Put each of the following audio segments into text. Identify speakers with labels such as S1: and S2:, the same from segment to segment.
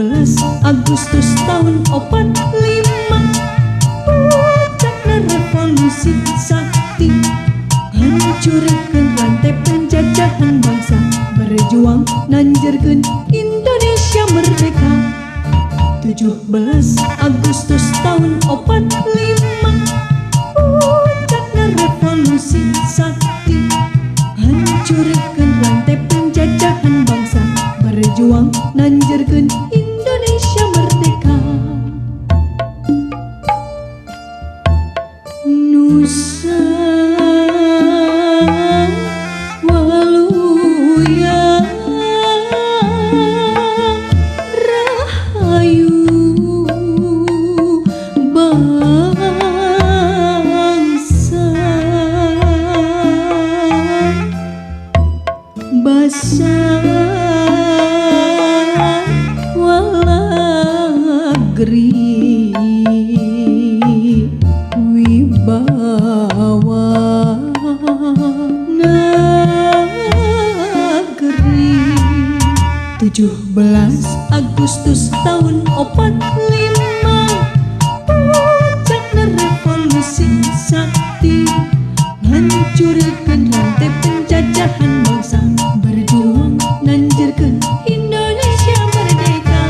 S1: 17 Agustus tahun 45, puncakna revolusi sakti, hancurkan rantai penjajahan bangsa, berjuang nanjerkeun Indonesia merdeka. 17 Agustus tahun 45, puncakna revolusi sakti, hancurkan rantai penjajahan bangsa, berjuang nanjerkeun Indonesia merdeka. Nusa Waluya Rahayu bangsa, basa walagri wibawa negeri. 17 Agustus tahun 45, puncakna revolusi sakti, hancurkan rantai penjajahan bangsa, berjuang nanjerkeun Indonesia merdeka.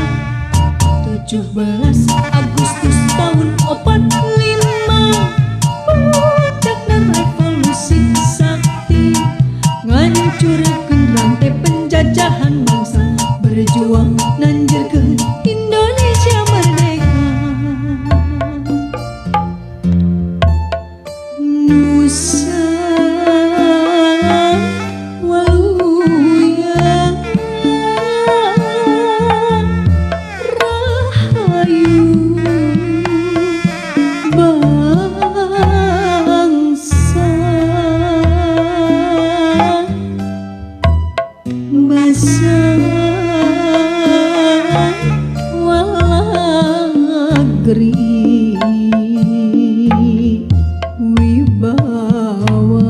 S1: 17 Agustus tahun 45, puncakna revolusi sakti, ngancurkeun rantai penjajahan bangsa, berjuang nanjerkeun Indonesia merdeka. Nusa Waluya Rahayu bangsa, basa walagri wibawa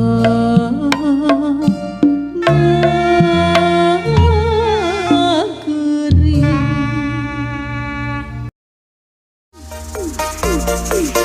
S1: negeri.
S2: DJ.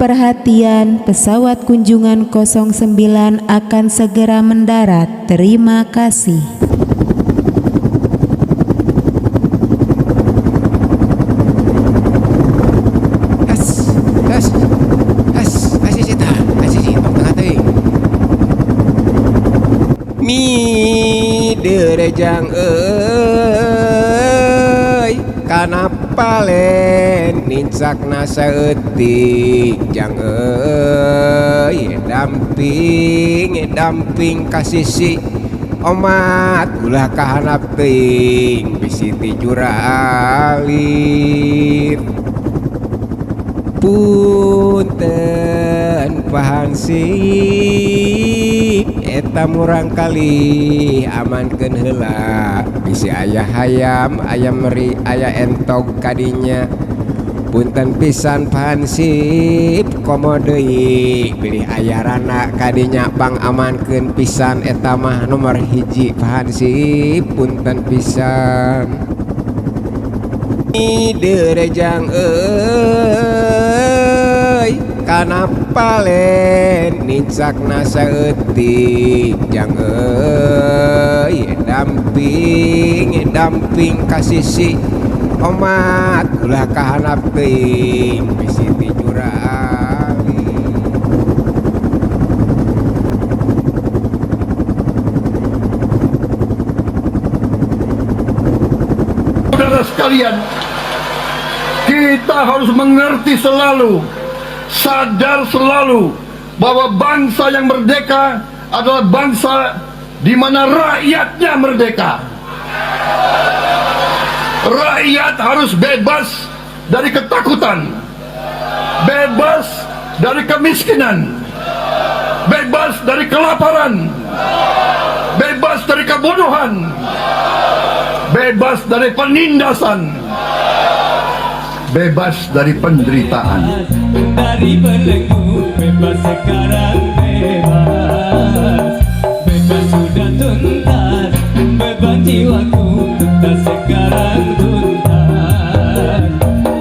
S1: Perhatian, pesawat kunjungan 09 akan segera mendarat. Terima kasih.
S2: Has, has, has, has sita, has sisi tong tengah teuing. Mi derejang euy, kana palen nincakna saeutik jang euy, damping damping ka sisi omat ulah kahanap teuing bisi ti juralit. Punten Pak Hansip, eta murang kali amankeun heula bisi aya hayam aya meri aya entog kadinya. Punten pisan Pak Hansip, komo deui bilih aya rana kadinya pang amankeun pisan eta mah nomor hiji Pak Hansip, punten pisan. Derejang euy, kana palen nincakna saeutik jang euy, damping damping ka sisi omat ulah kahanap teuing bisi ti jurali.
S3: Saudara sekalian, kita harus mengerti selalu, sadar selalu bahwa bangsa yang merdeka adalah bangsa di mana rakyatnya merdeka. Rakyat harus bebas dari ketakutan, bebas dari kemiskinan, bebas dari kelaparan, bebas dari kebodohan, bebas dari penindasan, bebas dari penderitaan.
S4: Dari belenggu bebas sekarang bebas, bebas sudah tuntas, beban jiwaku tuntas sekarang tuntas.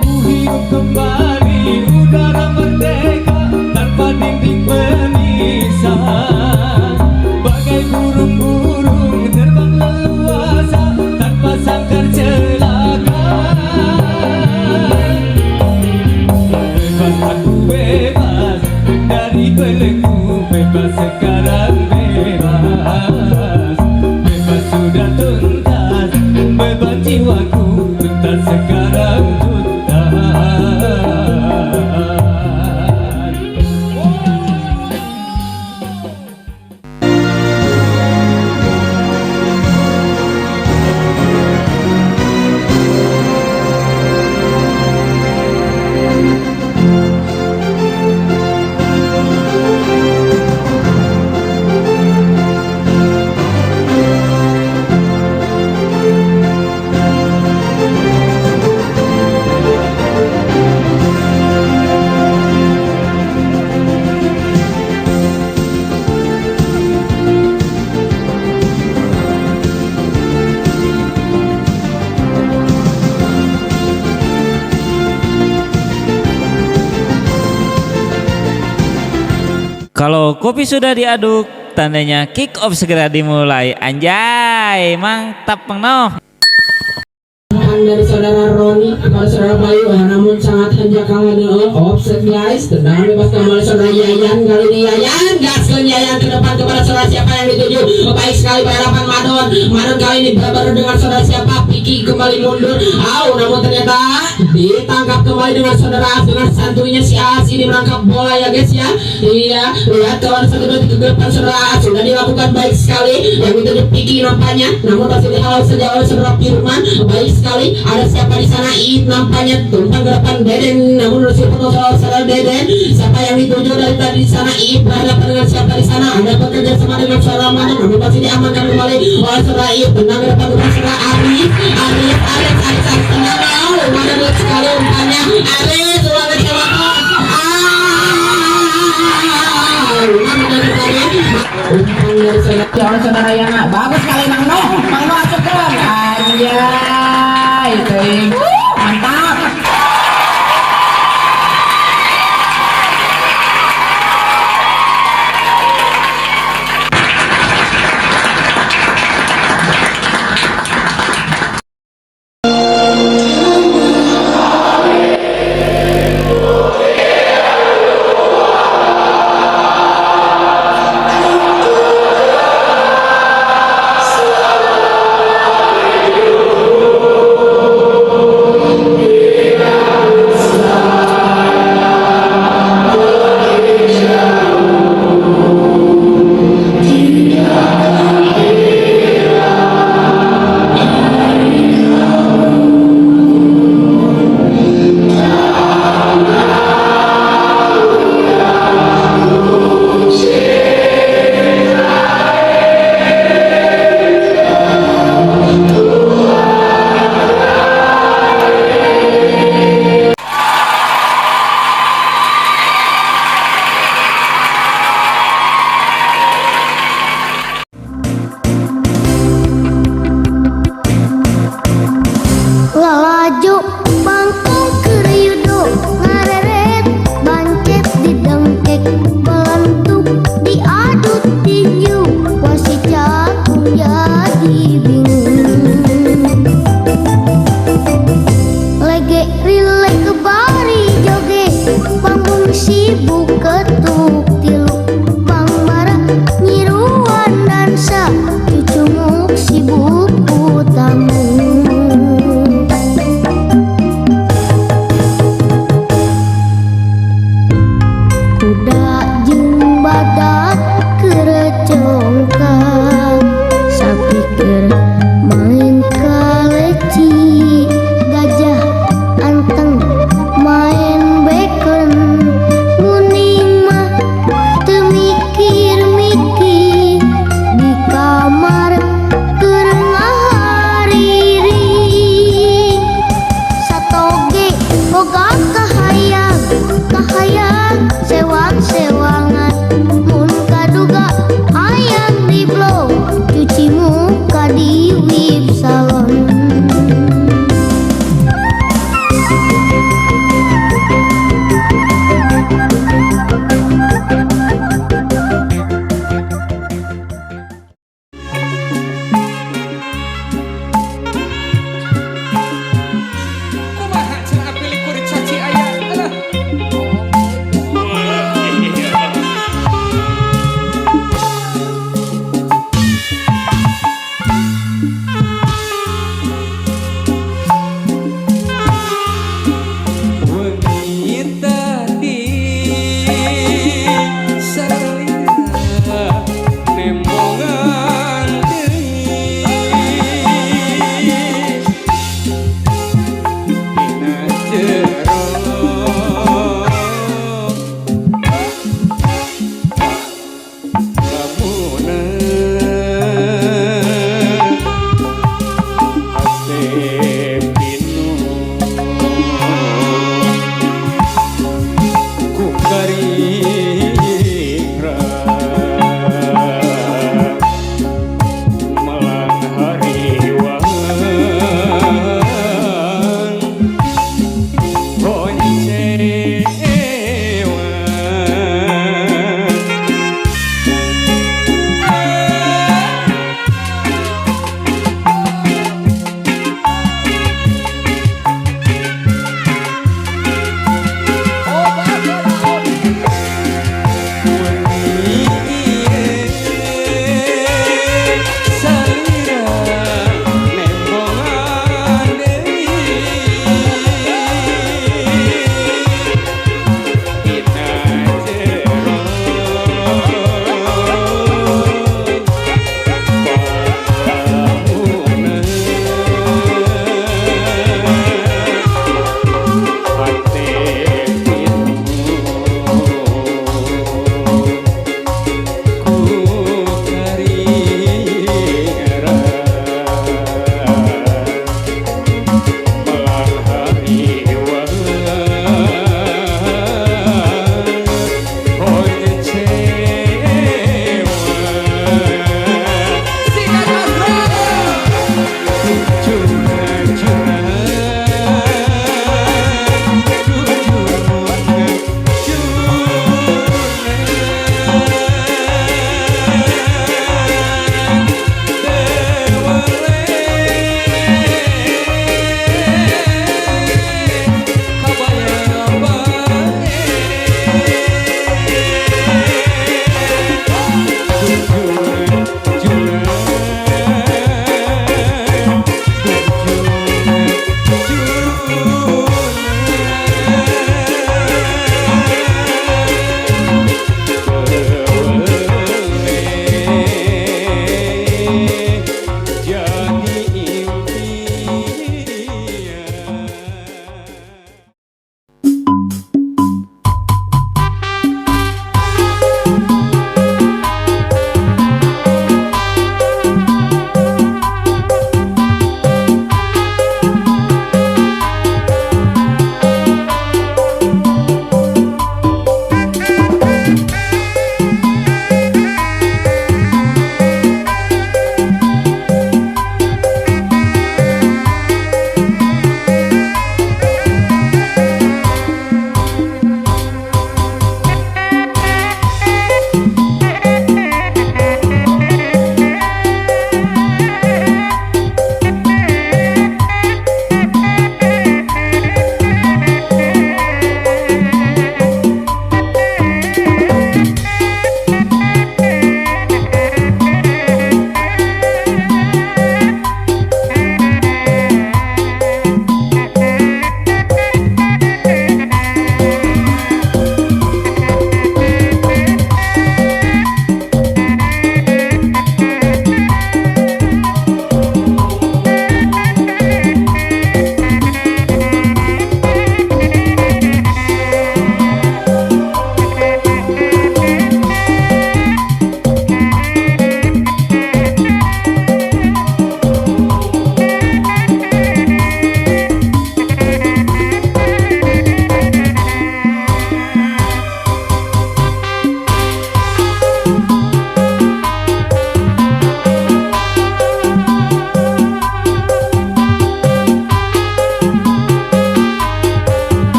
S4: Ku hidup kembali udara merdeka tanpa dinding pemisah, bagai burung-burung terbang leluasa tanpa sangkar celaka. Bebas aku bebas dari belenggu, bebas sekarang bebas, bebas sudah tuntas, beban jiwaku tuntas sekarang tuntas.
S5: Kalau kopi sudah diaduk, tandanya kick off segera dimulai. Anjay, mantap Bang Noh.
S6: Dari saudara Roni kepada saudara Bayu, namun sangat hanjakal offset guys. Tendangan bebas kembali saudara Yayan. Kali ini Yayan gaskeun Yayan ke depan kepada saudara siapa yang dituju. Baik sekali berhadapan Madon. Madon kali ini berbaru dengan saudara siapa. Piki kembali mundur. Au, namun ternyata ditangkap kembali dengan saudara As. Dengan santuinya si As ini menangkap bola ya guys ya. Iya, lihat kawan satu dua tiga ke depan saudara As sudah dilakukan baik sekali. Yang dituju Piki nampaknya, namun masih dihalau saja oleh saudara Firman. Baik sekali. Ada siapa di sana? Ip nampaknya tumpang ke depan Deden, namun harus dipotong saudara Deden. Siapa yang dituju dari tadi di sana? Ip berhadapan dengan siapa di sana? Ada bekerja sama dengan saudara Madon, namun masih diamankan kembali oleh saudara Ip. Tenang ke depan kepada saudara Arif, Arif, Arif, Arif, Arif, tenang. Mana lihat sekali umpannya Arif, ulangan siapa? Umpan dari saudara Yana, bagus sekali Mang Noh, Mang Noh asupkan, anjay, mantap.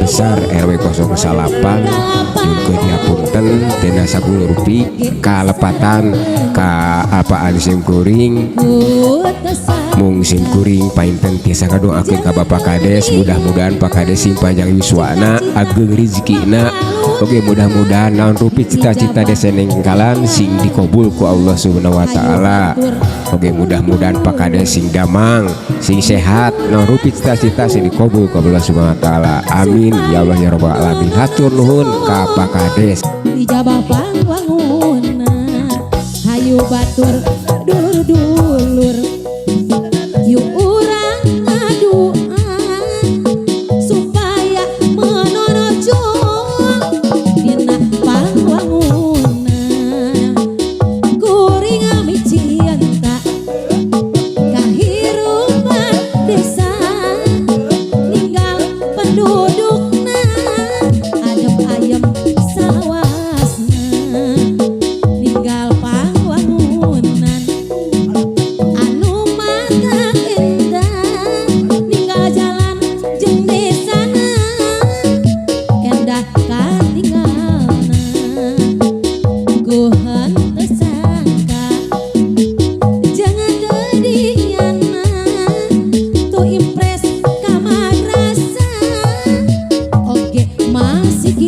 S2: Besar RW 08. Nyuhunkeun dihapunten tina sagala rupi kalepatan ka apaan sim kuring. Mung sim kuring painten tiasa ngadoakeun ka Bapak Kades, mudah-mudahan Pak Kades sing panjang yuswana, ageng rizkina. Oke, mudah-mudahan naon rupi cita-cita Desa Nengkalan sing dikabul ku Allah Subhanahu wa taala. Oke, mudah-mudahan Pak Kades sing damang, sing sehat, naon rupi cita-cita sing dikabul ku Allah Subhanahu wa taala. Amin ya Allah ya rabbal alamin. Hatur nuhun ka Pak Kades.
S7: Ijabah pangwangunna, hayu batur dulur-dulur, yuk urang ngadua supaya menorojol dina pangwangunna. Kuring cinta kahirupan desa, ninggal pendudukna adem ayem sawasna, ninggal pangwangunan anu mata endah, ninggal jalan jeung desana endah katinggalna. Ku henteu sangka jangan geudiana tu impres ka madrasah oge masih.